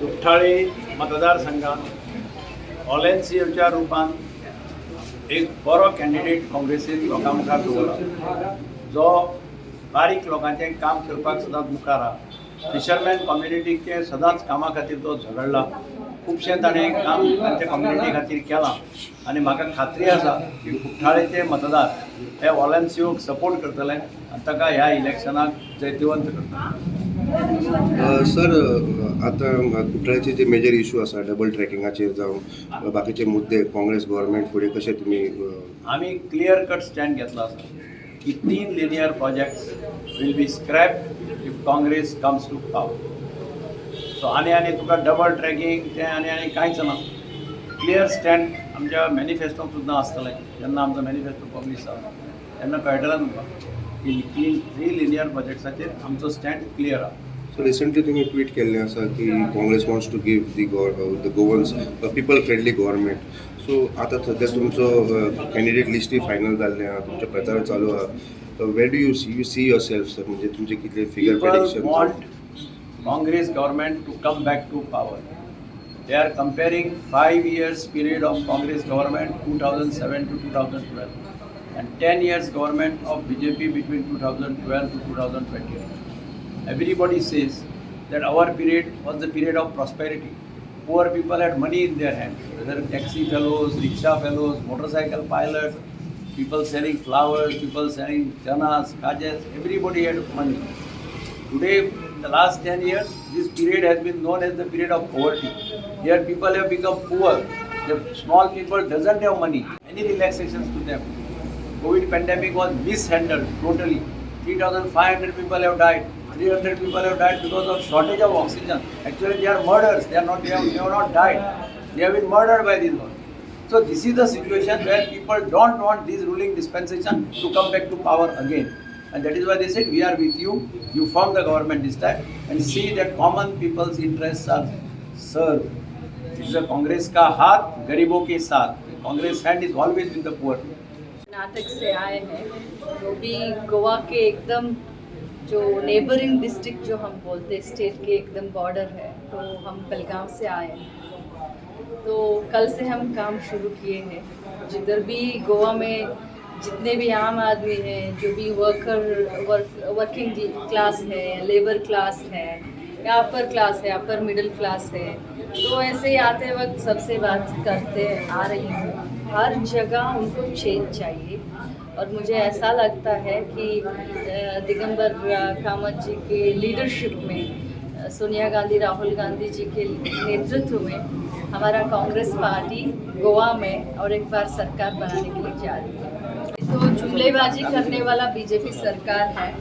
कुठ्ठाळे मतदारसंघात all N C ओच्या रुपान एक बरो कॅन्डिडेट काँग्रेसीन लोकां मुखार दवरला, जो बारीक लोकांचें काम करपाक सदांच मुखार आहा. फिशरमॅन कम्युनिटीचे सदांच कामा खातीर तो झगडला. खुबशें ताणें काम तांच्या कम्युनिटी खातीर केलां आनी म्हाका खात्री आसा की कुठ्ठाळेचे मतदार हे ऑल एन सी ओक सपोर्ट करतले आनी ताका ह्या इलेक्शनाक जैतिवंत करतले. सर, आतां कुठ्ठाळ्याचे जे मेजर इशू आसा, डबल ट्रॅकिंगाचेर जावं बाकीचे मुद्दे, काँग्रेस गव्हर्मेंट फुडें कशें तुमी आमी क्लियर कट स्टँड घेतला आसा की तीन linear projects will be scrap if Congress comes to power. So आनी आनी तुका डबल ट्रॅकिंग तें आनी आनी कांयच ना. क्लियर स्टँड आमच्या मॅनिफेस्टोक सुद्दां आसतलें. जेन्ना आमचो मॅनिफेस्टो पब्लीश जालो तेन्ना कळटलें तुमकां की तीन थ्री लिनियर प्रोजेक्ट्साचेर आमचो स्टँड क्लियर आहा. सो रिसंटली तुमी ट्वीट केल्लें आसा की Congress wants to give the Goans people friendly government. So आतां सद्या तुमचो कॅन्डिडेट लिस्टूय फायनल जाल्लें आहा, तुमचो प्रचार चालू आहा. Where do you see yourself, sir? म्हणजे तुमचे कितले figure People prediction? Want Congress government to come back to power. They are comparing 5 years period of Congress government, 2007 to 2012, and 10 years government of BJP between 2012 to 2020. Everybody says that our period was the period of prosperity. Poor people had money in their hands, whether taxi fellows, rickshaw fellows, motorcycle pilots, people selling flowers, people selling chanas, kajas, everybody had money. Today, in the last 10 years, this period has been known as the period of poverty. Here people have become poor. The small people doesn't have money. Any relaxations to them. COVID pandemic was mishandled totally. 3,500 people have died. 300 people have died because of shortage of oxygen. Actually, they are murders. They are not. They have not died. They have been murdered by these ones. So this is the situation where people don't want this ruling dispensation to come back to power again. And that is why they said, "We are with you, you form the government this time and see that common people's interests are served." It is a Congress का हाथ गरीबों K साथ. The Congress hand is always with the poor. Karnataka से आए हैं, वो भी Goa K एकदम जो नेबरिंग डिस्ट्रिक्ट जो हम बोलते हैं, स्टेट के एकदम बॉर्डर है, तो हम बेलगांव से आए हैं. तो कल से हम काम शुरू किए हैं. जिधर भी गोवा में जितने भी आम आदमी हैं, जो भी वर्किंग क्लास है, लेबर क्लास है या अपर क्लास है, अपर मिडिल क्लास है, तो ऐसे ही आते वक्त सबसे बात करते आ रही हूँ. हर जगह उनको चेंज चाहिए और मुझे ऐसा लगता है कि दिगंबर कामत जी के लीडरशिप में, सोनिया गांधी, राहुल गांधी जी के नेतृत्व में हमारा कांग्रेस पार्टी गोवा में और एक बार सरकार बनाने के लिए जा रही है. तो जुमलेबाजी करने वाला बीजेपी सरकार है.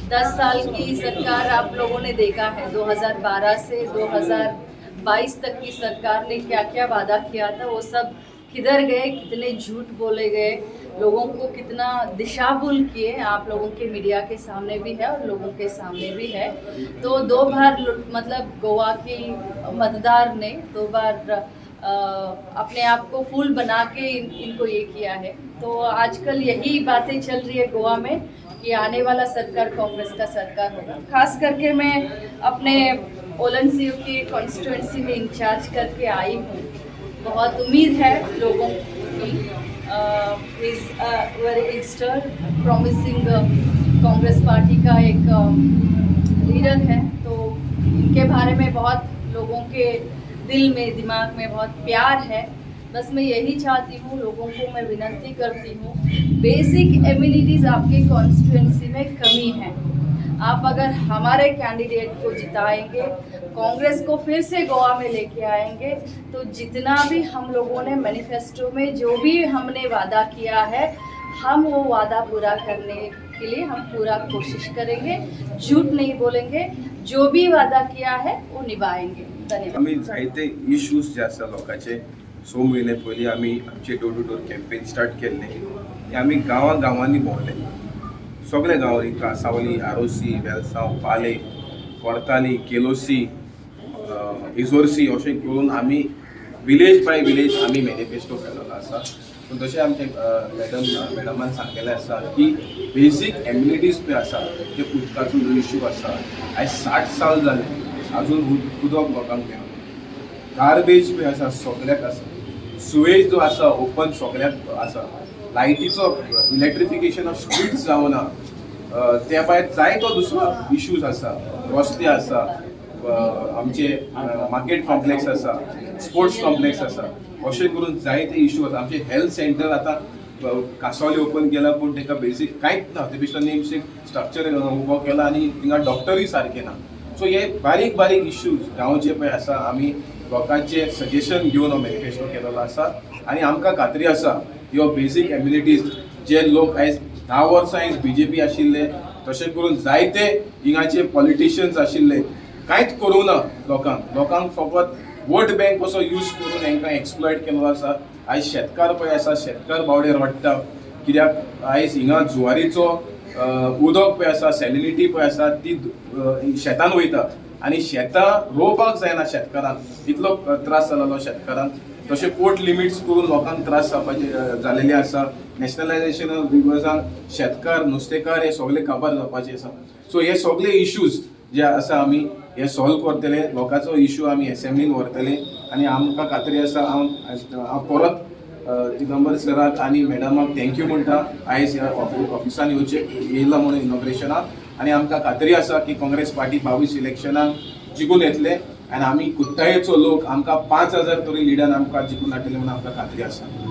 10 साल की सरकार आप लोगों ने देखा है. 2012 से 2022 तक की सरकार ने क्या क्या वादा किया था, वो सब किधर गए? कितने झूठ बोले गए, लोगों को कितना दिशाभूल किए, आप लोगों के मीडिया के सामने भी है और लोगों के सामने भी है. तो दो बार मतलब गोवा की मतदार ने दो बार अपने आप को फूल बना के इनको ये किया है. तो आजकल यही बातें चल रही है गोवा में कि आने वाला सरकार कांग्रेस का सरकार होगा. खास करके मैं अपने ओलनसीओ के कॉन्स्टिट्यूंसी में इंचार्ज करके आई हूँ. बहुत उम्मीद है लोगों की. Is very youngster, promising, Congress party का एक लीडर है, तो इनके बारे में बहुत लोगों के दिल में, दिमाग में बहुत प्यार है. बस मैं यही चाहती हूँ, लोगों को मैं विनती करती हूँ, बेसिक एमिनिटीज़ आपके कॉन्स्टिट्यूंसी में कमी है. आप अगर हमारे कैंडिडेट को जिताएंगे, कांग्रेस को फिर से गोवा में लेके आएंगे, तो जितना भी हम लोगों ने मैनिफेस्टो में जो भी हमने वादा किया है, हम वो वादा पूरा करने के लिए हम पूरा कोशिश करेंगे. झूठ नहीं बोलेंगे. जो भी वादा किया है, वो निभाएंगे. धन्यवाद. आमी जायते इश्यूज जे आसा लोकांचे, 6 म्हयने पयलीं आमी आमचे door to door campaign start केल्लें. ते आमी गांवां गांवांनी भोंवले, सगळे गांवांनी, कांसावली, आरोसी, वेलसांव, पाले, कोर्ताली, केलोसी, इजोर्सी, अशें करून आमी विलेज बाय विलेज आमी मॅनिफेस्टो केलेलो आसा. पूण तशें आमचे मॅडमान सांगलेलें आसा की बेजीक एम्युनिटीज पळय आसा, ते उदकाचो जो इश्यू आसा, आयज 60 साल जाले. अजून उदक लोकांक मेळना. गार्बेज पळय आसा सगल्याक आसा, सुवेज जो आसा ओपन सगल्याक आसा, लायटीचो इलेक्ट्रिफिकेशन ऑफ स्ट्रीट्स जावना. त्या भायर जायतो दुसरो इश्यूज आसा, रस्ते आसा, आमचे मार्केट कॉम्प्लेक्स आसा, स्पोर्ट्स कॉम्प्लेक्स आसा, अशें करून जायते इश्यू आसा. आमचे हेल्थ सेंटर आतां कासावली ओपन केला, पूण ताका बेसीक कांयच ना. ते बेश्टो नेमशेक स्ट्रक्चर उबो केला आनी थिंगा डॉक्टरूय सारके ना. सो हे बारीक बारीक इश्यूज गांवचे पळय आसा, आमी लोकांचे सजेशन घेवन हो मॅनिफेस्टो केलेलो आसा आनी आमकां खात्री आसा ह्यो बेसीक एम्युनिटीज जे लोक आयज 10 वर्सां आयज बीजेपी आशिल्ले, तशें करून जायते हिंगाचे पॉलिटिशियन्स आशिल्ले, कांयच करूं ना लोकांक. लोकांक फकत वोट बँक कसो यूज करून हेंकां एक्सप्लॉयट केल्लो आसा. आयज शेतकार पळय आसा, शेतकार बावडे रडटा, कित्याक आयज हिंगा जुवारीचो उदक पळय आसा, सॅलिनिटी पळय आसा, ती शेतान वयता आनी शेतां रोवपाक जायना शेतकारांक, इतलो त्रास जालेलो शेतकारांक. तशें पोर्ट लिमिट्स करून लोकांक त्रास जावपाचे जालेले आसा. नॅशनलायझेशन ऑफ रिवर्सान शेतकार, नुस्तेकार हे सगळे काबार जावपाचे आसा. सो हे सगळे इश्यूज जे आसा आमी हे सॉल्व करतले. लोकांचो इश्यू आमी एसेंब्लीन व्हरतले आनी आमकां खात्री आसा. हांव हांव परत दिगंबर सराक आनी मॅडमाक thank you म्हणटा, आयज ह्या ऑफिसान येवचे येयला म्हणून इनॉग्रेशनाक. आनी आमकां खात्री आसा की काँग्रेस पार्टी 22 इलेक्शनाक जिखून येतले आनी आमी कुठ्ठाळेचो लोक आमकां 5000 तरी लिडान आमकां जिखून हाडटले म्हणून आमकां खात्री आसा.